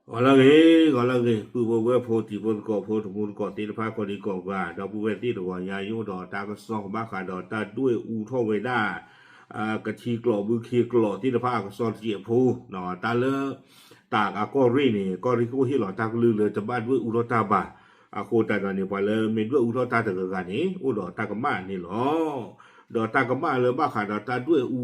ဂီၤလၢအဂ့ၤ, ဂီၤလၢအဂ့ၤ, ပုၢ်ဖိဝဲၢ်ဖိ တံၤဖိသကိးဖိ တမူသကိးသ့ၣ်တဖၣ် ကီၢ်ဒံကီၢ်ဂၤ ဒီပုၢ်ဝဲၢ်သ့ၣ်တဂီၤညါ ယအိၣ်ဒီးတၢ်ကစီၣ်ဘၣ်ဃးဒီးတၢ်ဒွဲၣ်အူထီၣ်ဝဲဒၣ် ကထံကျိးဘုခ့ကျိးသ့ၣ်တဖၣ်အကစီၣ်တစဲးဖိ, တၢ်လၢ တၢ်အကီၢ်ရ့ၣ်န့ၣ် ကီၢ်ရ့ၣ်ကအိၣ်ဟ့ၣ်လီၤတၢ်ကလုၢ်လၢတဘၣ်ဒွဲၣ်အူထီၣ်တၢ်ဘၣ်. အဃိသတးဒီးန့ၣ် ပှၤလၢမ့ၢ်ဒွဲၣ်အူထီၣ်တၢ်တဂၤဂၤန့ၣ် အိၣ်ဒီးတၢ်ကမၣ်န့ၣ်လီၤ. ဒီးတၢ်ကမၣ်လၢဘၣ်ဃးဒီးတၢ်ဒွဲၣ်အူ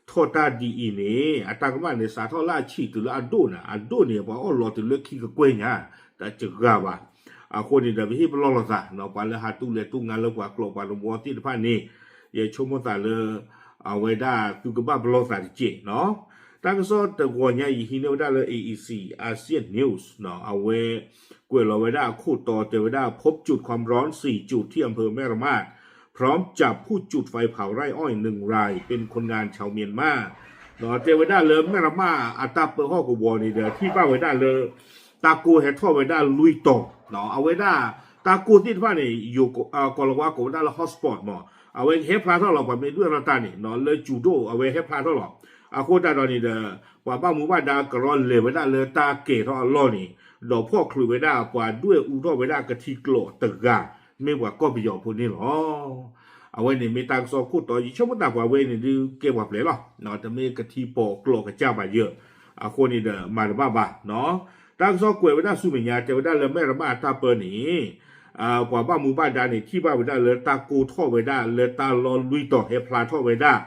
ထီၣ်တၢ်ဒ်အံၤန့ၣ် အတၢ်ကမၣ်န့ၣ် စးထီၣ်လၢအဆံးတုၤလၢအဒိၣ်န့ၣ်, အဒိၣ်န့ၣ် ပှၤအီၣ်လီၤတုၤလၢခံကကွဲၢ်ညါ တစှၤဘၣ်. အဃိန့ၣ်ဒီး ပဟ့ၣ်ပလီၢ်လိာ်သး ပှၤလၢဟးတူၢ်လဲၤတူၢ်ငါလၢပှၤကျိာ်ပှၤတဝီသ့ၣ်တဖၣ်န့ၣ် ယဆိကမိၣ်သးလၢ အဝဲဒၣ်သုကဘၣ်ပလီၢ်သးတက့ၢ်နီၤ. တၢ်ကစီၣ်တဂီၤညါ ယဟံးန့ၢ်ဝဲဒၣ်လၢ A E C Asian News နီၤ, အဝဲကွဲးလီၤဝဲဒၣ်အခိၣ်တီ တဲဝဲဒၣ် พบจุดความร้อน สี่จุด ที่อำเภอแม่ระมาด พร้อมจับผู้จุดไฟเผาไร่อ้อย หนึ่งราย เป็นคนงานชาวเมียนมา တဲဝဲဒၣ်လၢ မဲၢ်ရမၢ် အတၢ်ပၢဟီၣ်ကဝီၤန့ၣ်ဒီး ထံၣ်ဘၣ်ဝဲဒၣ်လၢ တၢ်ကိၢ်ဟဲထီၣ်ဝဲဒၣ်လွံၢ်တီၤ, အဝဲဒၣ် တၢ်ကိၢ်သ့ၣ်တဖၣ်န့ၣ် ယိၤ ကိၤလၤဝါကိးဝဲဒၣ်လၢ hotspot မး, အဝဲကဟဲဖျါထီၣ်လီၤ ပှၤမ့ၢ်ဒွဲၣ်ထီၣ်တၢ်န့ၣ် လၢစူၤဒိၣ် အဝဲဟဲဖျါထီၣ်လီၤ. အဃိသတးဒီးန့ၣ်ဒီး ပှၤဘၣ်မူဘၣ်ဒါကရီလဲၤဝဲဒၣ်လၢတၢ်ကဲၤထီၣ်အလီၢ်န့ၣ် ဒီးဖီၣ်ချုးဝဲဒၣ်ပှၤဒွဲၣ်အူထီၣ်ဝဲဒၣ်ကထံကျိးတဂၤ မ့ၢ်ပှၤကီၢ်ပယီၤဖိန့ၣ်လီၤ. အဝဲန့ၣ်မ့ၢ်တၢ်ကစီၣ်ခိၣ်တီ ယဆိကမိၣ်သးပှၤဝဲအံၤန့ၣ်ဒုးကဲပှၤပျဲၢ်လီၤ, တမ့ၢ်ကထံပိာ်ကျိးကစၢ်ဘၣ်ယၢၤ, အဃိန့ၣ်ဒီး မၤတဘၣ်ဘၣ်. တၢ်ကစီၣ်ကွဲးဝဲဒၣ်ဆူမဲာ်ညါ တဲဝဲဒၣ်လၢ မဲၢ်ရမၢ်အတၢ်ပၢန့ၣ် ပှၤဘၣ်မူဘၣ်ဒါန့ၣ် ထံၣ်ဘၣ်ဝဲဒၣ်လၢတၢ်ကိၢ်ထီၣ်ဝဲဒၣ်လၢတၢ်လီၢ်လွံၢ်တီၤဟဲဖျါထီၣ်ဝဲဒၣ်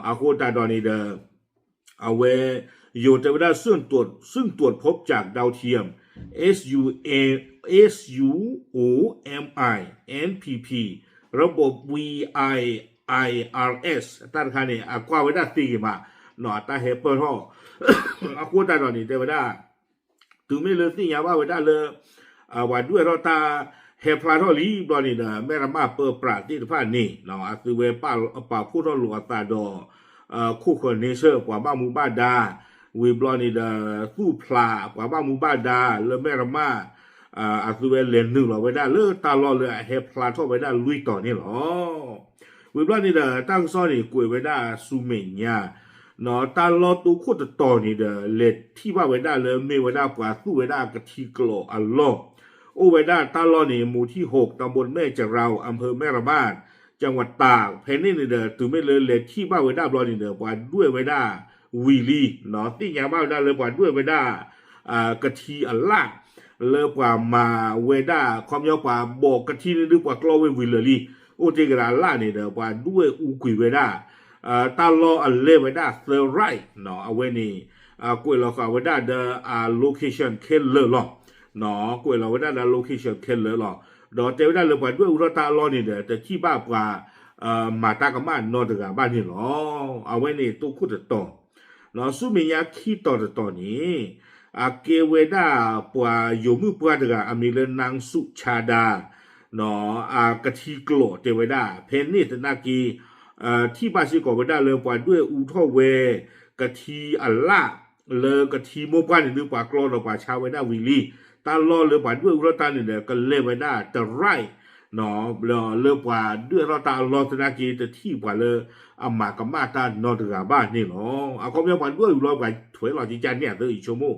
အဃိသတးဒီးန့ၣ်ဒီး အဝဲ ယိၤတဲဝဲဒၣ် ซึ่งตรวจ ซึ่งตรวจพบจากดาวเทียม S U M S U O M I N P P ระบบ V I I R S တၢ်တခါန့ၣ် အကွၢ်ဝဲဒၣ်သ့ဂ့ၤမး နီၤ အတၢ်ဟဲပၢၢ်ထီၣ် အဃိသတးဒီးန့ၣ် တဲဝဲဒၣ် တုၤမ့ၢ်လၢသ့ၣ်ညါဘၣ်ဝဲဒၣ်လၢ ပှၤဒွဲၣ်ထီၣ်တၢ်ဟဲဖျါထီၣ်လံဘျီန့ၣ်ဒီး မဲၢ်ရမၢ်ပၢပြးသ့ၣ်တဖၣ်န့ၣ် အသုဝဲပာ်ဖှိၣ်ထီၣ်လိာ်အသးဒီး ခိၣ်ဃၢၤန့ဆၢၣ် ပှၤဘၣ်မူဘၣ်ဒါ, ဝံၤဘျီန့ၣ်ဒီး သူၣ်ဖျးပှၤဘၣ်မူဘၣ်ဒါလၢမဲၢ်ရမၢ် အသုဝဲလဲၤနုာ်လီၤဝဲဒၣ်လၢတၢ်လီၢ်လၢအဟဲဖျါထီၣ်ဝဲဒၣ်လွံၢ်တီၤန့ၣ်လီၤ. ဝံၤဘျီန့ၣ်ဒီး တၢ်ကစီၣ်န့ၣ် ကွဲးဝဲဒၣ်ဆူမဲာ်ညါ တၢ်လီၢ်တိခိၣ်တတီၤန့ၣ်ဒီး လဲၤထံၣ်ဘၣ်ဝဲဒၣ်လၢမ့ၢ်ဝဲဒၣ်ပှၤသူၣ်ဝဲဒၣ်ကထံကျိးအလီၢ်, အိၣ်ဝဲဒၣ်တၢ်လီၢ်န့ၣ် หมู่ที่หก ตำบลแม่จะราว อำเภอแม่ระมาด จังหวัดตาก ဖဲန့ၣ်န့ၣ်ဒီး တုၤမ့ၢ်လၢလဲၤထံၣ်ဘၣ်ဝဲဒၣ်ဘျီန့ၣ်ဒီး ပှၤဒွဲၣ်ဝဲဒၣ်ဝံၤလံ, သ့ၣ်ညါဘၣ်ဝဲဒၣ်လၢပှၤဒွဲၣ်ဝဲဒၣ် ကထံအလၣ် လၢပှၤမၤဝဲဒၣ် ခီပညီပှၤဘီၣ်ကထံန့ၣ်ဒုးပှၤကျီဝဲဝံၤလၢာ်လံ, အိၣ်တ့ၢ်ကဒီးအလၣ်န့ၣ်ဒီး ပှၤဒွဲၣ်အူကွံာ်ဝဲဒၣ် တၢ်လီၢ်အလဲၢ်ဝဲဒၣ်သၢ right နီၤ, အဝဲန့ၣ် ကွဲးလီၤဃာ်ဝဲဒၣ်ဒီး အ location ခဲလၢာ်လီၤ, ကွဲးလီၤဝဲဒၣ်ဒီး location ခဲလၢာ်လီၤ, ဒီးတဲဝဲဒၣ်လၢပှၤဒွဲၣ်အူထီၣ်တၢ်အလီၢ်န့ၣ်ဒီး တထံၣ်ဘၣ်ပှၤ မၤတၢ်ကမၣ်နီတဂၤဘၣ်န့ၣ်လီၤ. အဝဲန့ၣ်တိခိၣ်တတီၤ ဆူမဲာ်ညါခံတီၤတတီၤန့ၣ် အကဲဝဲဒၣ်ပှၤယိၤမုၣ်ပှၢ်တဂၤ အမံၤလၢ နန်းสุชาดา အကထံကျိးတဲဝဲဒၣ် ဖဲန့ၣ်သနာ်က့ ထံၣ်ဘၣ်စ့ၢ်ကီးဝဲဒၣ်လၢပှၤဒွဲၣ်အူထီၣ်ဝဲ ကထံအလၣ် လၢကထံမိၢ်ပှၢ်န့ၣ်ဒုး ပှၤကျီဒီးပှၤဆါဝဲဒၣ်ဝံၤလံ, တၢ်လီၢ်လၢပှၤဒွဲၣ်အူထီၣ်တၢ်န့ၣ်ဒီး ကလဲၤဝဲဒၣ်တ right လၢပှၤဒွဲၣ်ထီၣ်တၢ်အလီၢ်သနာ်က့ တထံၣ်ပှၤလၢအမၤကမၣ်တၢ်နီတဂၤဘၣ်န့ၣ်လီၤ. အခီပညီပှၤဒွဲၣ်အူလီၤ ပှၤထွဲလီၤကကၢ်န့ၣ်အသၢအံၤဆိကမိၣ်,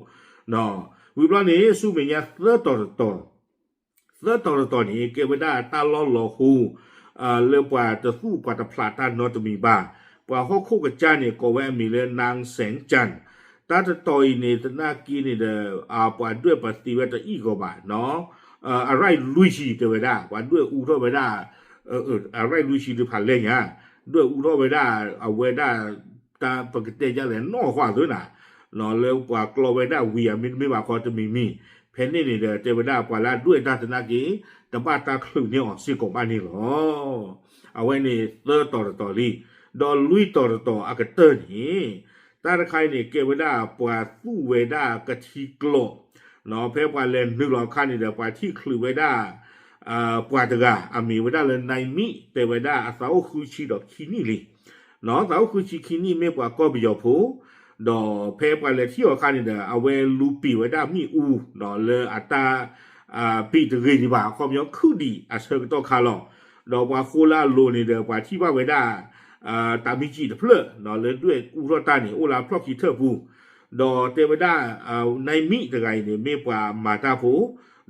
ဝံၤဘျီန့ၣ် ဆူမဲာ်ညါသၢတီၤတတီၤ သၢတီၤတတီၤန့ၣ် ကဲဝဲဒၣ်တၢ်လီၢ်လီၤဟိ လၢပှၤတသူၣ်ပှၤတဖျးတၢ်နီတမံၤဘၣ်, ပှၤဟီၣ်ခိၣ်ကစၢ်န့ၣ် ကိးဝဲအမံၤလၢ နန်းแสงจันทร์, တၢ်တတီၤအံၤန့ၣ် သနာ်က့န့ၣ်ဒီး ပှၤဒွဲၣ်ပသံဝဲတအံၣ်ဂီၤဘၣ်, အ right လွံၢ်ဆံတဲဝဲဒၣ် ပှၤဒွဲၣ်အူထီၣ်ဝဲဒၣ် အ right လွံၢ်ဆံဒုးဖးလဲၢ်ညါ, ဒွဲၣ်အူထီၣ်ဝဲဒၣ် အဝဲဒၣ် တၢ်ပကတဲဒ်လဲၣ် နီၢ်ဃီအသၢနၤ, လၢပှၤကျီဝဲဒၣ်ဝံၤအမ့တမ့ၢ်ဘၣ်ခီတမံၤမံၤ, ဖဲန့ၣ်န့ၣ်ဒီး တဲဝဲဒၣ်ပှၤလၢအဒွဲၣ်တၢ်သနာ်က့ တဘၣ်တၢ်ချုးန့ၢ်အီၤစ့ၢ်ကီးဘၣ်န့ၣ်လီၤ. အဝဲန့ၣ်သၢတီၤတတီၤလံ, ဒီးလွံၢ်တီၤတတီၤအကတၢၢ်န့ၣ် တၢ်တခါအံၤန့ၣ် ကဲဝဲဒၣ်ပှၤသူၣ်ဝဲဒၣ်ကထံကျိး, ဖဲပှၤလဲၤနုာ်လီၤအခါန့ၣ်ဒီး ပှၤထံၣ်ချုးဝဲဒၣ် ပှၤတဂၤ အမံၤဝဲဒၣ်လၢ နၢမံး တဲဝဲဒၣ်အသးအိၣ်ဃုဆံဒီးခံနံၣ်လံ, သးအိၣ်ဃုဆံခံနံၣ်မ့ၢ်ပှၤကီၢ်ပယီၤဖိ, ဒီးဖဲပှၤလဲၤထံၣ်အီၤအခါန့ၣ်ဒီး အဝဲလူၤပံာ်ဝဲဒၣ်မ့ၣ်အူ လၢအတၢ် ပံာ်တဂ့ၤဒံးဘၣ် အခီပညီခုၣ်ဒံးအဆၢကတီၢ်ခါလီၤ. ဒီးပှၤဃိလၢအလိၤန့ၣ်ဒီး ပှၤထံၣ်ဘၣ်ဝဲဒၣ် တၢ်မံကံၣ်တဖျၢၣ် လၢဒွဲၣ်အူထီၣ်တၢ်န့ၣ် အိၣ်လၢအဖျီၣ်ခံထၢၣ်ပူၤ, ဒီးတဲဝဲဒၣ် နၢမံၣ်တဂၤအံၤန့ၣ် မ့ၢ်ပှၤမၤတၢ်ဖိ,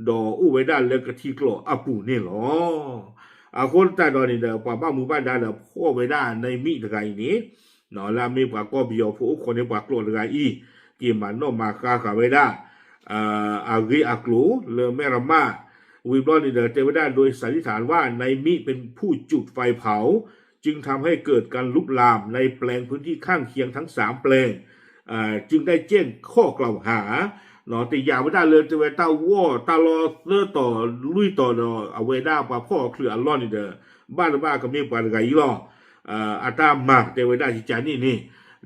ဒီးအိၣ်ဝဲဒၣ်လၢကထံကျိအပူၤန့ၣ်လီၤ. အဃိသတးဒီးန့ၣ်ဒီး ပှၤဘၣ်မူဘၣ်ဒါဒီးဖီၣ်ဝဲဒၣ်နၢမံၣ်တဂၤအံၤန့ၣ် လၢအမ့ၢ်ပှၤကီၢ်ပယီၤဖိအိၣ်ခိးန့ၢ်ပှၤကျိာ်တဂၤအံၤ က့ၤမၤနီၣ်မၤဃါဃာ်ဝဲဒၣ် အဂ့ၢ်အကျိၤလၢမဲၢ်ရမး, ဝံၤဘျီန့ၣ်ဒီး တဲဝဲဒၣ် โดยสันนิษฐานว่า นายมิเป็นผู้จุดไฟเผา จึงทำให้เกิดการลุกลามในแปลงพื้นที่ข้างเคียงทั้งสามแปลง จึงได้แจ้งข้อกล่าวหา တယာ်ဝဲဒၣ်လၢတဲဝဲတၢ်ဂီၢ်တၢ်လီၢ်သၢတီၤလွံၢ်တီၤဒီး အဝဲဒၣ်ပှၤဖီၣ်အီၤချုးအလီၢ်န့ၣ်ဒီး ဘၣ်တဘၣ်ကမ့ၢ်ပှၤတဂၤအံၤလီၤ. အတၢ်မၤတဲဝဲဒၣ်ကကန့ၣ်န့ၣ်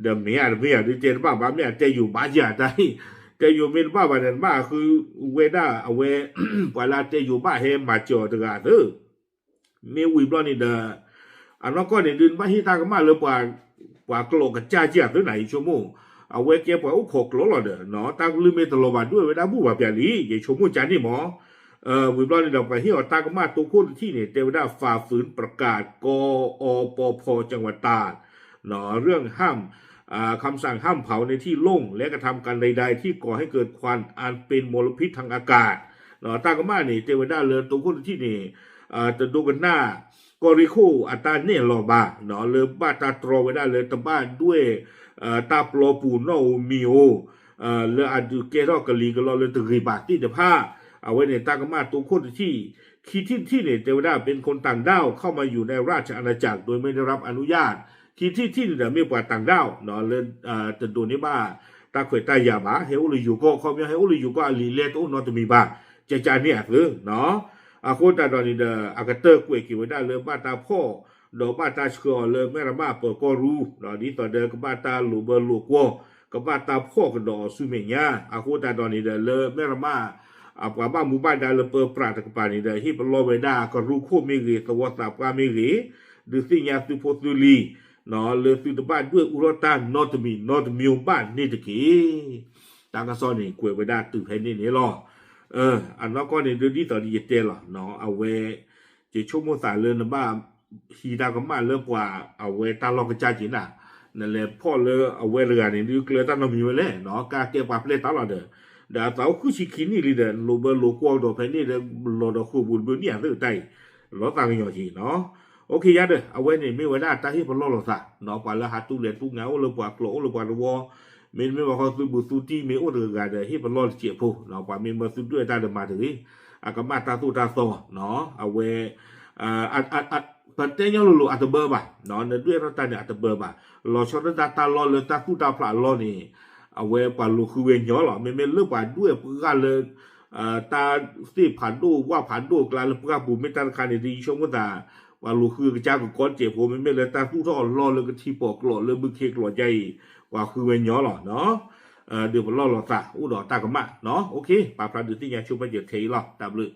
ဒီးမ့ၢ်အတမ့ၢ်ဧါဒုးတဲတဘၣ်ဘၣ် မ့ၢ်အတဲယိာ်ဘၣ်ယၤတၢ်အံၤ, တဲယိာ်မ့ၢ်တဘၣ်ဘၣ်ဒီး နဘၣ်ဃုဝဲဒၣ်အဝဲ ပှၤလၢအတဲယိာ်ဘၣ်ဟဲမၤစၢၤအီၤတဂၤသၢ မ့ၢ်ဝံၤဘျီန့ၣ်ဒီး အနီၢ်ကီၢ်န့ၣ်ဒုး နဘၣ်ဟ့ၣ်တၢ်ကမၣ်လၢ ပှၤကျိာ်ကစၢ်က့ၢ်အသၢနၤ ယဆိကမိၣ်, အဝဲကဲပှၤအိၣ်ခိးကျိာ်လီၤဒီး တၢ်ကလုၢ်မ့ၢ်တလီၤဘၣ်ဒွဲၣ်ဝဲဒၣ်ဘူၣ်ဘၣ်ပျၢ်လံ ယဆိကမိၣ်ကန့ၣ်မး. ဝံၤဘျီန့ၣ်ဒီး ပှၤဟ့ၣ်အီၤတၢ်ကမၣ်တိခိၣ်တထံၣ်န့ၣ် တဲဝဲဒၣ် ฝ่าฝืนประกาศ กอปพ จังหวัดตราด เรื่องห้าม คำสั่งห้ามเผาในที่โล่ง และกระทำการใดๆ ที่ก่อให้เกิดควันอันเป็นมลพิษทางอากาศ တၢ်ကမၣ်န့ၣ် တဲဝဲဒၣ်လၢတိခိၣ်တထံၣ်န့ၣ် တဒိကနၣ် ကီၢ်ရ့ၣ်ခိၣ်အတၢ်နဲၣ်လီၤဘၣ် လၢဘၣ်တၢ်တြီဝဲဒၣ်လၢတဘၣ်ဒွဲၣ် တၢ်ပျီပူၤနီၣ်ဧိၤမံၤဧိၤ လၢအဒုးကဲထီၣ်ကလံၤကလီလၢတဂ့ၤဘၣ်သ့ၣ်တဖၣ် အဝဲန့ၣ် တၢ်ကမၣ်တိခိၣ်တထံၣ်, ခံထံၣ်တထံၣ်န့ၣ် တဲဝဲဒၣ် เป็นคนต่างด้าวเข้ามาอยู่ในราชอาณาจักร โดยไม่ได้รับอนุญาต ခံထံၣ်တထံၣ်န့ၣ်ဒီး မ့ၢ်ပှၤต่างด้าว လၢ တဒိးန့ၢ်ဘၣ်တၢ်ခွဲးတၢ်ယာ်ဘၣ် ဟဲအိၣ်လၢယိၤကီၢ် ခီပညီ ဟဲအိၣ်လၢယိၤကီၢ်အလံာ်လဲၢ်တအိၣ်နီတမံၤဘၣ် ကကန့ၣ်အသၢ အဃိသတးဒီးန့ၣ်ဒီး အကတၢၢ်ကွဲးက့ၤဝဲဒၣ်လၢဘၣ်တၢ်ဖီၣ် ဒီးဘၣ်တၢ်ဆှၢအီၤလၢမဲၢ်ရမးပၢၤကီၢ်ရူၢ် ဒ်သိးဒီးကဘၣ်တၢ်လိာ်ဘၢလိာ်ကွီၢ် ကဘၣ်တၢ်ဖီၣ်ကဒီးအီၤဆူမဲာ်ညါ အဃိသတးဒီးန့ၣ်ဒီး လၢမဲၢ်ရမး အပှၤဘၣ်မူဘၣ်ဒါလၢပၢပြးတကပၤန့ၣ်ဒီး ဟ့ၣ်ပလီၢ်ဝဲဒၣ်ကရူၢ်ခိၣ်မ့ၢ်ဂ့ၤ သဝီသးပှၢ်မ့ၢ်ဂ့ၤ ဒုးသ့ၣ်ညါသုဖိသုလံၤ လၢသုတဘၣ်ဒွဲၣ်အူထီၣ်တၢ်နီတမံၤနီတမံၤဘၣ်န့ၣ်တက့ၢ်. တၢ်ကစီၣ်န့ၣ် ကွဲးဝဲဒၣ်တုၤဖဲန့ၣ်န့ၣ်လီၤ. အနီၢ်ကီၢ်န့ၣ်ဒုး ဒ်သိးဒီးယတဲလီၤ အဝဲ ယဆိကမိၣ်သးလၢနဘၣ်ဟံးတၢ်ကမၣ်လၢပှၤအဝဲတၢ်လီၢ်ကစၢ်က့ၤနၤ, နလဲၤဖီၣ်လၢအဝဲတဂၤန့ၣ် ဒုးကျၢၤတၢ်နီတမံၤဝဲလဲၣ်နီၤ, ကဲပှၤပျဲတၢ်လီၤဒီး, ဒီးအသးအိၣ်ဃုဆံခံနံၣ်လံဒီး လိာ်ဘၢလိာ်ကွီၢ်ကဒီးဖဲန့ၣ်ဒီး လီၤဒီးဃိာ်ပူၤတဘျုးနံၣ်အသးတၢ်အံၤ, လီၤသးကညီၤက့ၤနီၤ. အိၣ်ခ့ယါဒီး အဝဲန့ၣ်မ့ၢ်ဝဲဒၣ်တၢ်ဟ့ၣ်ပလီၢ်လိာ်သးနီၤ, ပှၤလၢဟးတူၢ်လဲၤတူၢ်ငါအိၣ်လၢပှၤကျိာ်အိၣ်လၢပှၤတဝီ, မ့တမ့ၢ်ဘၣ်ဃီသုဘူးသုတံၢ်မ့ၢ်အိၣ်တဂၤဂၤဒီး ဟ့ၣ်ပလီၢ်တစဲးဖိနီၤ, ပှၤမ့ၢ်မၢသုဒွဲၣ်တၢ်ဒီးမၤတဂ့ၤ, အကမၣ်တၢ်သိၣ်တၢ်သီနီၤ, အဝဲ ပတဲညီလိၤလိၤအတဘၢဘၣ်, နဒွဲၣ်ထီၣ်တၢ်န့ၣ်အတဘၢဘၣ်, လီၤဆီဒၣ်တၢ်တၢ်လီၢ်လၢတၢ်သူၣ်တၢ်ဖျးအလီၢ်န့ၣ်, အဝဲပှၤလူၤဃုဝဲညီလီၤ. မ့မ့ၢ်လၢပှၤဒွဲၣ်ပှၢ်လၢ တၢ်သ့ၣ်ဖးဒိၣ်ဝၣ်ဖးဒိၣ်အကျါလၢပှၢ်ပူၤမ့ၢ်တၢ်တခါန့ၣ် ဒ်ယဆိကမိၣ်သး, ပှၤလူၤဃုကစၢ်ကကီတစဲးဖိ မ့မ့ၢ်လၢတၢ်သူၣ်ထီၣ်အလီၢ်လၢကထံပီၤကျိာ်လၢဘုခ့ကျိာ်ကါအံၤ, ပှၤဃုဝဲညီလီၤ. ဒုးပလီၢ်လိာ်သး အိၣ်ဒီးတၢ်ကမၣ်နီၤ. အိၣ်ခ့ ပာ်ဖျါဒုးသ့ၣ်ညါဆိပာ်စၢၤထဲအံၤလီၤ. တၢ်ဘျုး